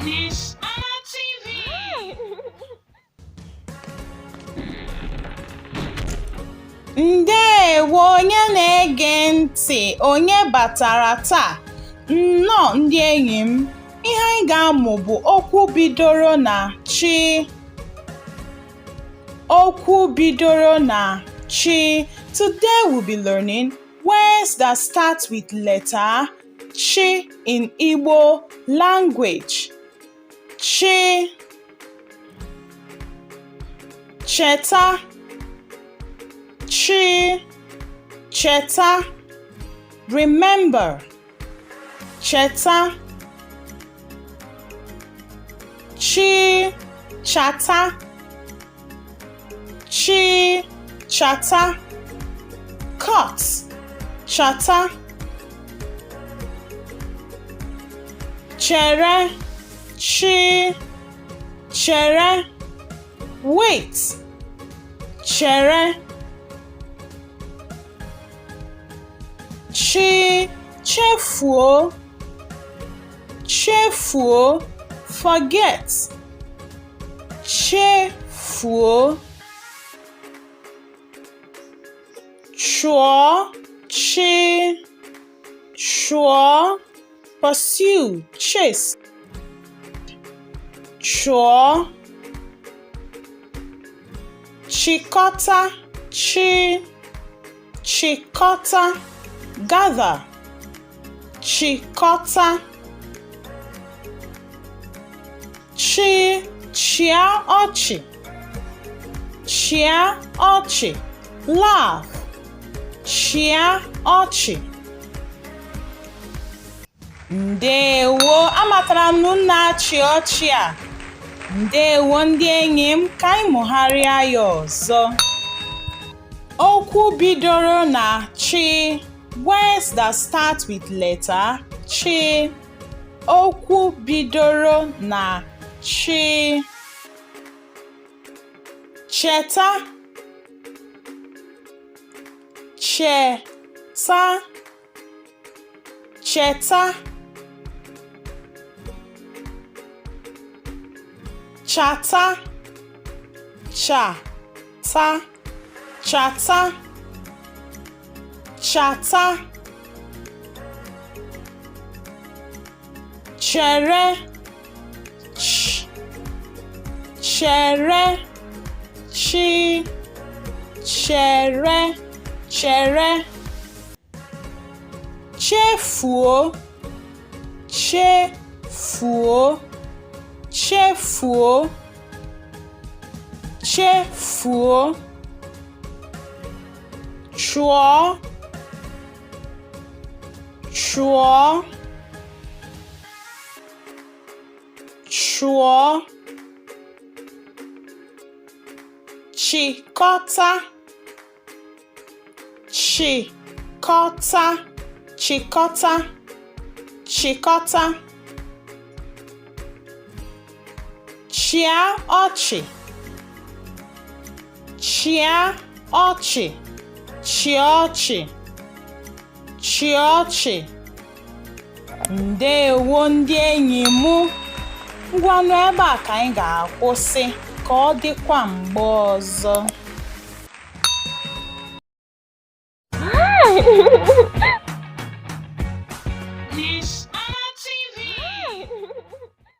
Miss Anna TV. Ndeewo onye na-ege ntị, onye batara taa? Nnọọ ndị enyi m. Ihe anyị ga-amụ bụ okwu bidoro na chi. Okwu bidoro na chi. Today we'll be learning words that start with letter chi in Igbo language. Chi. Cheta. Chi. Cheta. Remember. Cheta. Chi. Chata. Chi. Chata. Cut. Chata. Chere. Chi. Chere. Wait. Chere. Chi. Chefuo. Chefuo. Forget. Chefuo. Chụọ. Chi. Chụọ. Pursue. Chase. Chụọ. Chịkọta. Chi. Chịkọta. Gather. Chịkọta. Chi. Chịa ọchị. Chịa ọchị. Laugh. Chịa ọchị. Ndeewo, amatara m na unu na-achị ọchị a. Ndeewo ndị enyi m, ka anyị mụgharịa ya ọzọ. Okwu bidoro na chi. Words that start with letter chi. Okwu bidoro na chi. Cheta. Cheta. Cheta. Chata. Chata. Chata. Chata. Chere. Ch. Chere. Chi. Chere. Chere. Chefuo. Chefuo. Chefuo. Chefuo. Chụọ. Chụọ. Chụọ. Chịkọta. Chịkọta. Chịkọta. Chịkọta. Chịa ọchị. Chịa ọchị. Chịa ọchị. Chịa ọchị. Ndeewo ndị enyi mụ. Ngwanụ, ebe a ka anyị ga-akwụsị ka ọ dịkwa mgbe ọzọ. Miss Anna TV.